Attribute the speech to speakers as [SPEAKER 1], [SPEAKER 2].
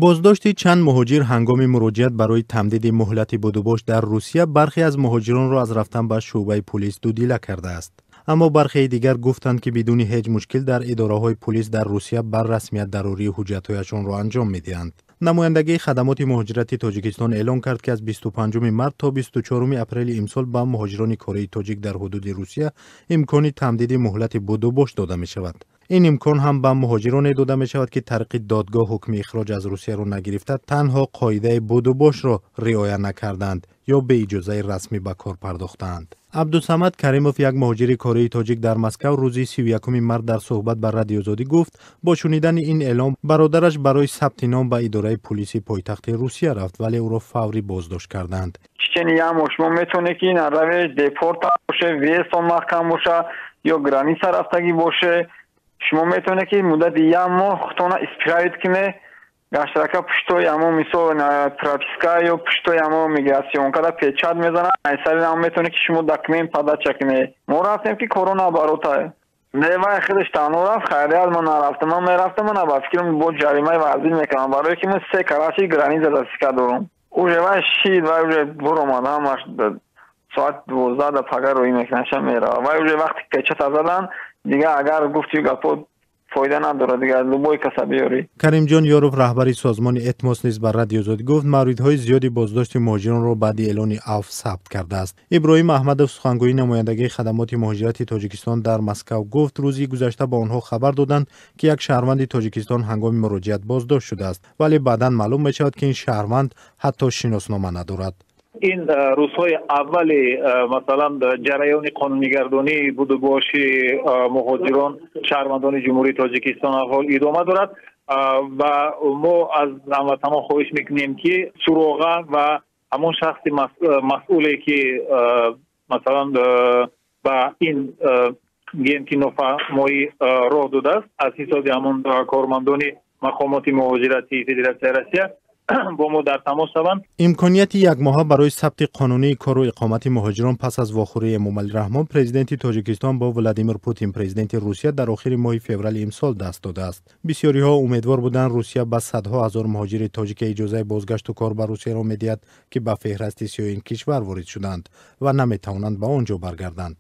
[SPEAKER 1] Боздошти чанд муҳоҷир ҳангоми муроҷиат барои тамдиди муҳлати будубош дар Русия бархе аз муҳоҷиронро аз рафтан ба шӯъбаи пулис дудила кардааст. Аммо бархеи дигар гуфтанд, ки бидуни ҳеҷ мушкил дар идораҳои пулис дар Русия бар расмият дарории ҳуҷҷатҳояшонро анҷом медиҳанд. Намояндагии хадамоти муҳоҷирати Тоҷикистон эълон кард, ки аз 25 март то 24 апрели имсол ба муҳоҷирони кории тоҷик дар ҳудуди Русия имкони тамдиди муҳлати будубош дода мешавад. Ин имкон ҳам ба муҳоҷироне дода мешавад, ки тариқи додгоҳ ҳукми ихроҷ аз Русияро нагирифта, танҳо қоидаи будубошро риоя накарданд ё бе иҷозаи расмӣ ба кор пардохтаанд. Абдусамад Каримов, як муҳоҷири кории тоҷик дар Москав, рӯзи 31 март дар суҳбат ба Радиозодӣ гуфт, бо шунидани ин эълом бародараш барои сабти ном ба идораи пулиси пойтахти Русия рафт, вале ӯро фаврӣ боздошт карданд.
[SPEAKER 2] Чечени як моҳ шумо метавонед, ки нараве депорт боше, въездтон маҳкам боша ё граница рафтагӣ боше, шумо метавонед, ки муддати як моҳ худтона исправить кунед. Гаштарака пуштои ҳамо, мисол, прописка ё пуштои ҳамо миграционкада печать мезанад, айсари ҳамо метавонед, ки шумо документ подача кунед. Мо рафтем, ки коро набарота не, вай худаш танҳо рафт. Хайрият, ман нарафтам. Ман мерафтам, ман ба фикрам бо ҷаримаи вазин мекардам, барое ки ман се караши граница засека дорам. Уже вай шид, вай уже буромад, ҳамаш соати 12 да пага роӣ мекунаша, мерава. Вай уже вақте печата задан, дигар агар гуфти гапо фоида надорад, дигар любой каса биёрӣ.
[SPEAKER 1] Каримҷон Ёров, раҳбари созмони Этмос, низ ба Радиозодӣ гуфт, мавридҳои зиёди боздошти муҳоҷиронро баъди эълони афв сабт кардааст. Иброҳим Аҳмадов, сухангӯи намояндагии хадамоти муҳоҷирати Тоҷикистон дар Москав, гуфт, рӯзи гузашта ба онҳо хабар доданд, ки як шаҳрванди Тоҷикистон ҳангоми муроҷиат боздошт шудааст, вале баъдан маълум мешавад, ки ин шаҳрванд ҳатто шиноснома надорад.
[SPEAKER 3] Ин рӯзҳои аввали, масалан, ҷараёни қонунигардонии будубоши муҳоҷирон, шаҳрвандони Ҷумҳурии Тоҷикистон ҳол идома дорад ва мо аз ҳамватанон хоҳиш мекунем, ки суроға ва ҳамон шахси масъуле, ки, масалан, ба ин гӯем ки нофаҳмоӣ роҳ додааст, аз ҳисоби ҳамон кормандони мақомоти муҳоҷирати Федератсияи Россия бо мо дар тамос шаванд.
[SPEAKER 1] Имконияти якмоҳа барои сабти қонунии кору иқомати муҳоҷирон пас аз вохӯрии Эмомалӣ Раҳмон, президенти Тоҷикистон, бо Владимир Путин, президенти Русия, дар охири моҳи феврали имсол даст додааст. Бисёриҳо умедвор буданд, Русия ба садҳо ҳазор муҳоҷири тоҷик иҷозаи бозгашту кор ба Русияро медиҳад, ки ба феҳрасти сиёҳи ин кишвар ворид шуданд ва наметавонанд ба он ҷо баргарданд.